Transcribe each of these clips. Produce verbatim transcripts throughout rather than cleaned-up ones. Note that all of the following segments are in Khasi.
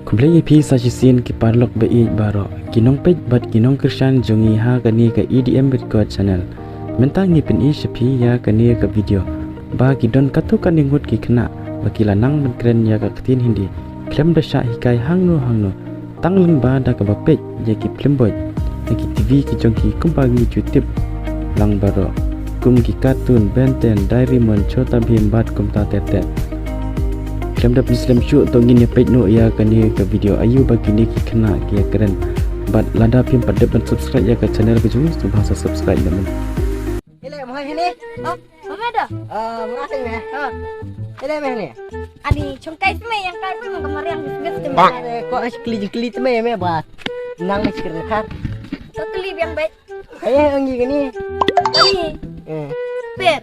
Khublei ïa phi sa shisien ki paralok ba ïeit baroh, ki nongpeit bad ki nongkyrshan jong ngi ha kane ka E D M Record Channel. Mynta ngi pyni sha phi ïa kane ka video ba ki don katto katne ngut ki khynnah ba ki la nang ban kren ïa ka ktien Hindi khlem da shah hikai hangno hangno, tang lyngba da kaba peit ïa ki phlim boj ha ki T V ki jong ki kumba ngi ju tip lang baroh, kum ki cartoon Ben ten, Doraemon, Chota Bheem bad kumta ter ter. Khlem da pynslem shuh, to ngin ïa peit noh ïa kane ka video, aïu ba kine ki khynnah ki ïa kren. Bad lada phim pat dep ban subscribe ïa ka channel ka jong ngi, sngewbha sa subscribe noh mynta. Ile mo hini? Oh, mama dah. Ah, mama sing me. Oh. Ile me hini? Ani chongkai tu me, yang kai tu me, kamar yang bisnes tu me. Bang. Eh, ko as kli kli tu me, me ba. Nang me sikir nakar. To kli biang baik. Ai, ang gi kani. Ani. Eh. Pet.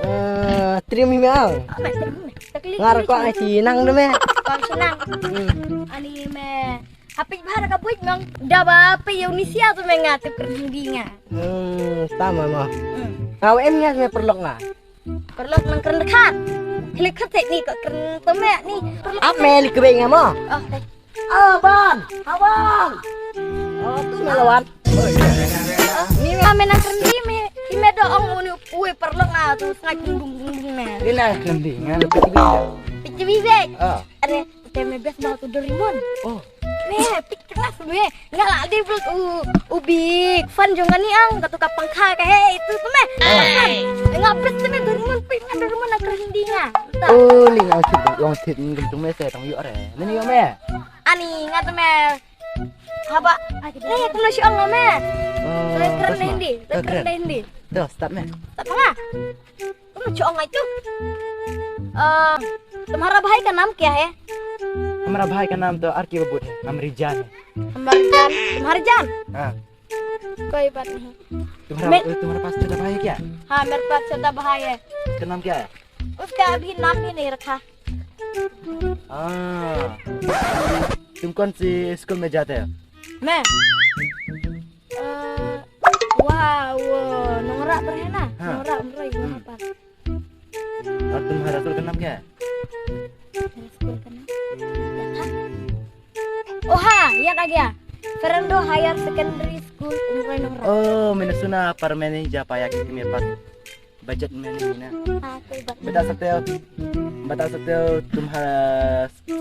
Eh, trim hi me au. Apa trim? To kli. Ngar ko ai si nang tu me. Kau senang. Hmm. Ani me. Hapit bahar ka buit nong. Da ba pe Indonesia tu me nga tu kerding di nga. Hmm, tama mo. Hmm. Kau em nga me perlok nga. Perlok nang kren dekat. Klik khat ni ko kren tu me ni. Perlok. Ap me li kebeng nga mo. Oh, thank. Aban, aban. Oh, tu me lawan. Ni me me nang kren di me. Di me do ong uni ui perlok nga tu sngai bung bung bung me. Ni na kren di nga na piti bibek. Piti bibek. Ah. Are te me best ba tu Doraemon. Oh. Me pik keras me. Nga la di bel u u big fan jong nga ni ang katu ka pangkha ka he itu tu me. Nga best me Doraemon pik nga Doraemon na kren di nga. Oh, li nga sit long sit ni tu me se tang yu are. Ni ni me. Ani nga tu me. Haba. Ni tu me shi ong me. Oh, kren Hindi. Kren Hindi. Dah start me. Start nga. तुम छो अंगाई तो। अ, तुम्हारा भाई का नाम क्या है? हमारा भाई का नाम तो आर के बबूत है, हमारी जान है। हमारी जान, तुम्हारी जान? हाँ। कोई बात नहीं। तुम्हारा, मैं तुम्हारे पास छोटा भाई है क्या? हाँ, मेरे पास छोटा भाई है। उसका नाम क्या है? उसका अभी नाम भी नहीं रखा। हाँ। तुम कौन सी स्कूल में जाते हो? मैं? अ, वहाँ वो नोंगरा पर है ना? हाँ। नोंगरा, नोंगरा, हम्म। वहाँ पर। और तुम्हारा स्कूल का नाम क्या है? मेरा स्कूल का नाम क्या था? ओ हाँ, याद आ गया। Fernando Higher Secondary School, Umroi Nongrah। ओ, मैंने सुना, पर मैं नहीं जा पाया क्योंकि मेरे पास बजट में नहीं ना। हाँ, कोई बात नहीं। बता सकते हो, बता सकते हो तुम्हारा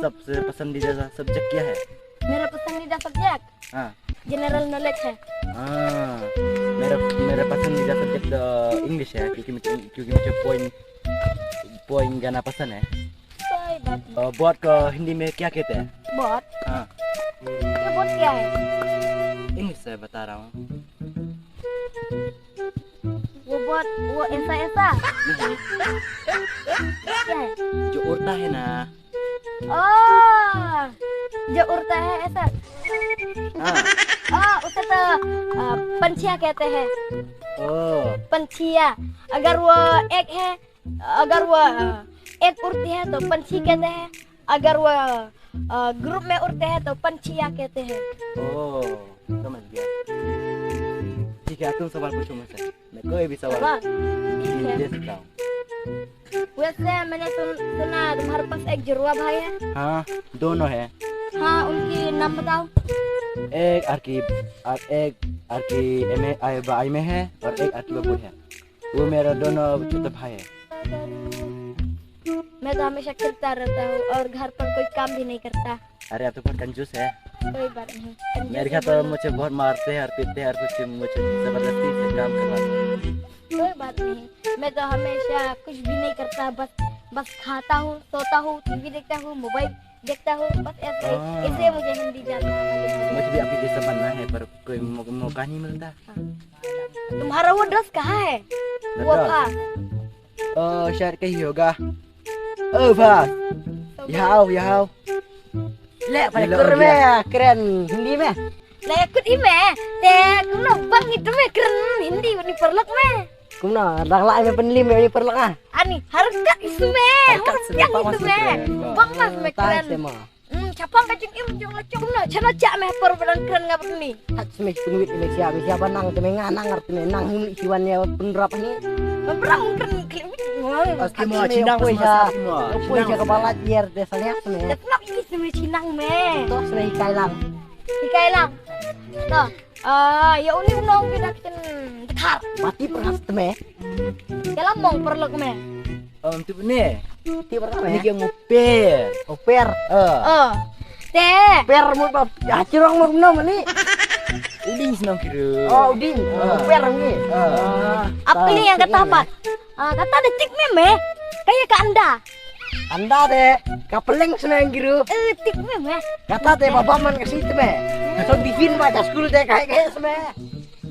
सबसे पसंदीदा सब्जेक्ट क्या है? मेरा पसंदीदा सब्जेक्ट? हाँ। जनरल नॉलेज है। हाँ, मेरा, मेरा पसंदीदा सब्जेक्ट तो इंग्लिश है, क्योंकि मुझे, क्योंकि मुझे पोएम, पोएम गाना पसंद है। कोई बात नहीं। और बॉट को हिंदी में क्या कहते हैं? बॉट? हाँ। ये बॉट क्या है? इंग्लिश से बता रहा हूँ। वो बॉट, वो ऐसा, ऐसा? नहीं। क्या है? जो उड़ता है ना। ओह, जो उड़ता है ऐसा। हाँ। ओह, उसे तो, अ, पंछिया कहते हैं। ओह। पंछिया। अगर वो एक है, अगर वो, अ, एक उड़ती है तो पंछी कहते हैं। अगर वो, अ, ग्रुप में उड़ते हैं तो पंछिया कहते हैं। ओह, समझ गया। ठीक है, तुम सवाल पूछो मुझसे। मैं कोई भी सवाल सवाल? ठीक है। दे सकता हूँ। वैसे मैंने सुन, सुना तुम्हारे पास एक जुड़वा भाई है। हाँ, दोनों है। हाँ, उनकी नाम बताओ। एक आर के, आर, एक आर के एम ए, आई, आई में है और एक आर के बबूत है। वो मेरा दोनों छोटा भाई है। मैं तो हमेशा खेलता रहता हूँ और घर पर कोई काम भी नहीं करता। अरे, आप तो बहुत कंजूस है। कोई बात नहीं, कंजूस मेरे घर तो मत मुझे बहुत मारते हैं और पीटते हैं और कुछ मुझे जबरदस्ती से काम करवाते हैं। कोई बात नहीं, मैं तो हमेशा कुछ भी नहीं करता, बस, बस खाता हूँ, सोता हूँ, टीवी देखता हूँ, मोबाइल देखता हूँ, बस ऐसे, हाँ। ऐसे मुझे हिंदी जानना है, मालूम है। मुझे भी आपके जैसा बनना है, पर कोई मौ-, मौका नहीं मिलता। हाँ। तुम्हारा वो ड्रेस कहाँ है? वो ड्रेस? था। ओ, शायद कहीं होगा। ओ, बॉस। तो ïa hau, ïa hau. Le, pale kren me, kren Hindi me. Le, kut i me. Te, kumno bang itu me kren Hindi ni paralok me. Kumno, dang la me pynlem me ni paralok ah. Ani, harkat isu me. Harkat isu me, harkat isu me. Bang mas me kren. Hmm, chapang ka jingim jong la chong na, chana cha me por ba dang kren nga bad ni. Hat smash pynwit me sia, me sia ba nang te me nga nang ar te me nang him li siwan ïa pynrap ni. Ba brang kren klim. Asli mo, chinang mo, asli mo. Poi sha ka balat yer de saliak me. Te pnok ini sini chinang me. To sini hikai lang. Hikai lang. To. Ah, ya uni unong kita kin dkhar. Mati peras te me. Kala mong perlok me. Om tu ne. Ti perlok me. Ni ke nguper. Nguper. Eh. Eh. Te. Per mo ba. Ya chirong mo no mani. Uding senang kira. Oh, uding. Nguper ni. Ah. Apa ni yang kata apa? Ah, kata de tik me me. Kaya ka anda. Anda de, ka peleng sene ngiru. Eh, tik me me. Kata de baba man ka sit me. So bifin ba ka school de kai kai sene.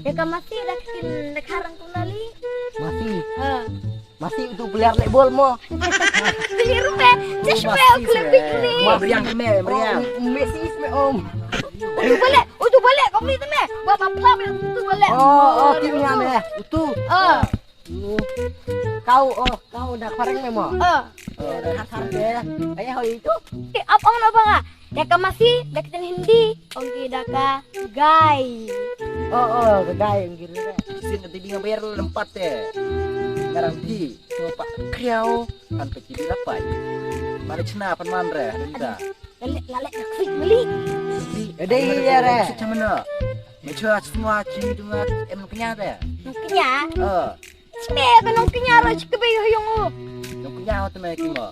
Ya ka masi da kin da karang tu nali. Masi. Ha. Masi utu player netball mo. Biru me. Just me aku lebih ni. Meriang me, meriang. Messi me om. Utu balik, utu balik kau ni tu me. Baba pula me utu balik. Oh, oh, timnya me. Utu. Oh. Kau, oh, kau da phareng me mo. Oh. Oh, da khar khar de. Ai hoi tu. Ti ap ong no banga. Ya ka masi, da ka Hindi, ong ki da ka gai. Oh, oh, ka gai ong ki re. Sin ti dinga bayar lempat te. Ngarang ti, tu pa kriau, kan pe ti di lapai. Mari chna pan man re, rinda. Lale, lale, lale, lale. Ade ya re. Chama na. Me chua semua chin tu ngat em kenya te. Kenya. Oh. Sne ka nong kenya ro chike be yo yong u. Nong kenya ho te me kimo.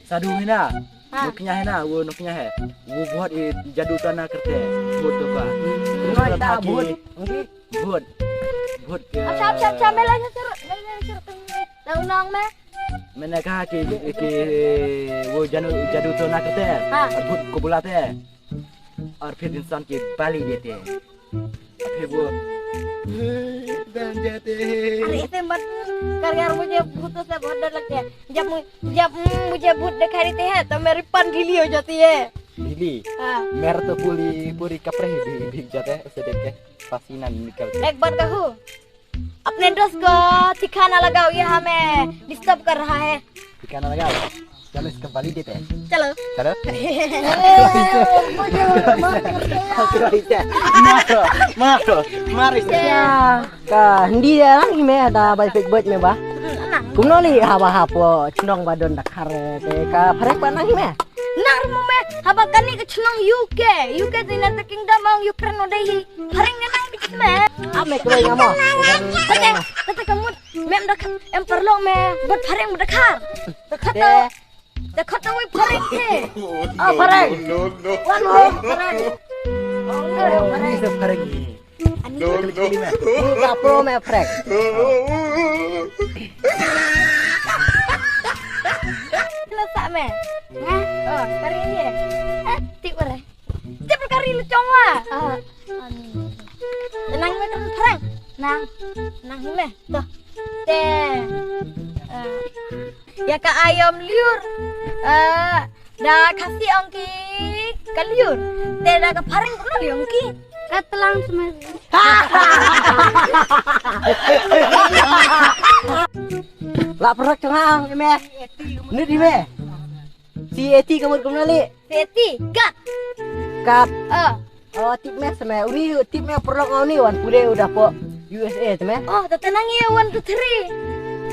Sadu hina. Nong kenya hina, wo nong kenya he. Wo bahut i jadu tana kerte. Bahut to ka. Nong ta bahut. Bahut. Bahut. Acha acha acha me la sur. Me la sur. Nong nong me. Mena ka ki ki wo jadu jadu tana kerte. Bahut ko bulate. Ar phir insan ki bali dete. Ar phir wo. Dan jate. Are ese mat kar yar mujhe bhut se bahut dar lagta hai. Jab mu jab mujhe bhut dikhai dete hai to mere pan dhili ho jati hai. Dhili. Ha. Mere to puri puri kapre hi bhig jate hai, usse dekh ke pasina nikal. Ek baat kahun. अपने दोस्त को ठिकाना लगाओ, ये हमें डिस्टर्ब कर रहा है। ठिकाना लगाओ। चलो इसको बलि देते हैं। चलो। चलो। मारो, मारो, मारो इसको। Ka Hindi ya lang hi me da bai fake bird me ba. Kumno ni haba hapo chnong ba don da khar te ka pharek ba nang hi me. Nang mo me haba kani ka chnong U K, U K the United Kingdom ong Ukraine o dei hi. Phareng nang bit me. Ame koi ngamo. Kata kata kamut mem da em parlok me bot phareng da khar. Kata Da khot wei phareng te. Ah, phareng. No, no, no. Wan ho phareng. Oh, phareng. Ini se phareng. Ani no, no. Ini ka pro me phareng. Na sa me. Ha? Oh, kari ye. Eh, ti phareng. Tip kari le chong wa. Ah. Nang me kan phareng. Nang. Nang me. To. Te. Ah. Ya ka ayom liur. Ah, da Khasi ong ki ka liur. Te da ka phareng ko liur ong ki. Ka tlang sma. La prak chang ang me. Ni di me. Si eti kamut kumno li? Si eti kat. Kat. Ah. Oh, tip me sma. Uni tip me prolog uni wan pule udah po U S A sma. Oh, tata nang ye one two three.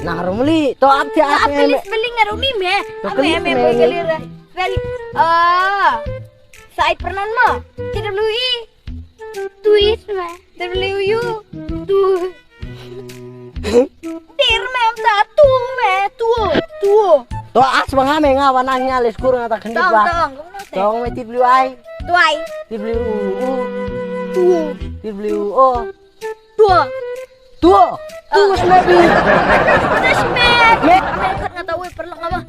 Nang rumli to ap ti ap me. Spelling ngar uni me. Ame me boy galir. Spell. Ah. Sai pernan mo. T W E. Tui sma. W U. Tu. Dir me ta tu me tu tu. To as bang ha me nga wanang nya le skur nga ta khnit ba. Tong tong. Tong me tip liu ai. Tuai. Tip liu u. Tu. Tip liu o. Tu. Tu. Tu sma bi. Sma. Me. Me khat nga ta wei perlok nga ba.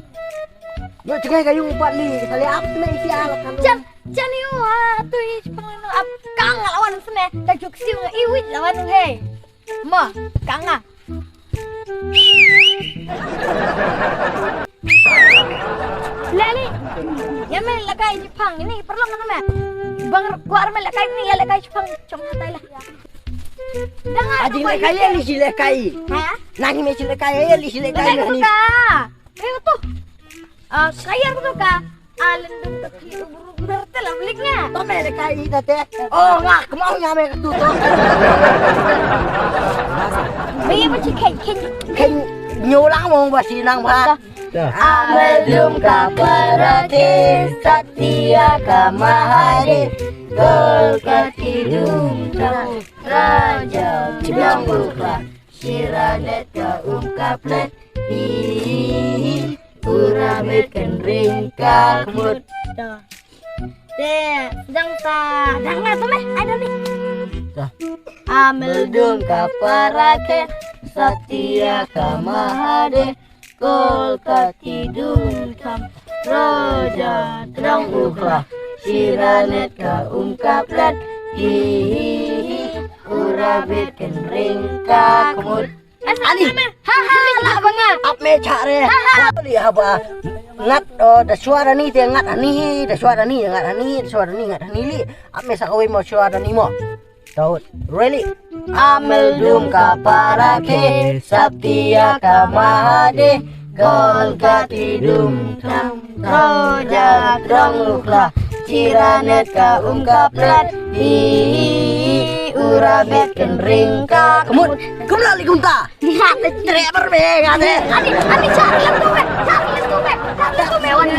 Yo chengai ka yung pat li. Sali ap me isi ala kan. Jan jan yo ha tu i pang no ap kang lawan sma. Ta juk siu nga iwit lawan he. Ma, kanga. Leli. Ya me lakai Jepang ini perlu kan me. Bang kuar me lakai ini ya lakai Jepang cuma tai lah. Ajing lakai ya li si lakai. Ha? Nang me si lakai ya li si lakai ni. Ayo tu. Ah, kaya tu ka. Alan dum ka phi u bru ber te la blik nga. To me le kai da te. Oh, nga kemau nya me ka tu to. Ba ye ba chi khen khen. Khen nyolang mong ba si nang ba. Amal dum ka parake, Satya ka Mahadev, Gol ka tidum tam, Raja Jong Ukla, Shiranet ka um ka plet, hi hi hi hi, Urabit kan ring ka khmut. Te, dang ta, dang na tu me, ai dang ni. Amal dum ka parake, Satya ka Mahadev, Gol ka tidum tam, Raja Jong Ukla, Shiranet ka um ka plet, hi hi hi, Urabit kan ring ka khmut. Ani. Ha ha, la ba nga. Ap me cha re. Ha ha. Li haba. Ngat, oh, da shwa da ni te ngat ani, da shwa da ni, ngat ani, da shwa da ni, ngat ani li. Ap me sa kawei mo shwa da ni mo. Taut. Really? Amal dum ka parake, Satya ka Mahadev, Gol ka tidum tam, Raja Jong Ukla, Shiranet ka um ka plet, hi hi hi, Urabit kan ring ka khmut. Kumla li kumta. Tre bar be ngate. Ani, ani cha le tu me, cha le tu me, cha le tu me wan.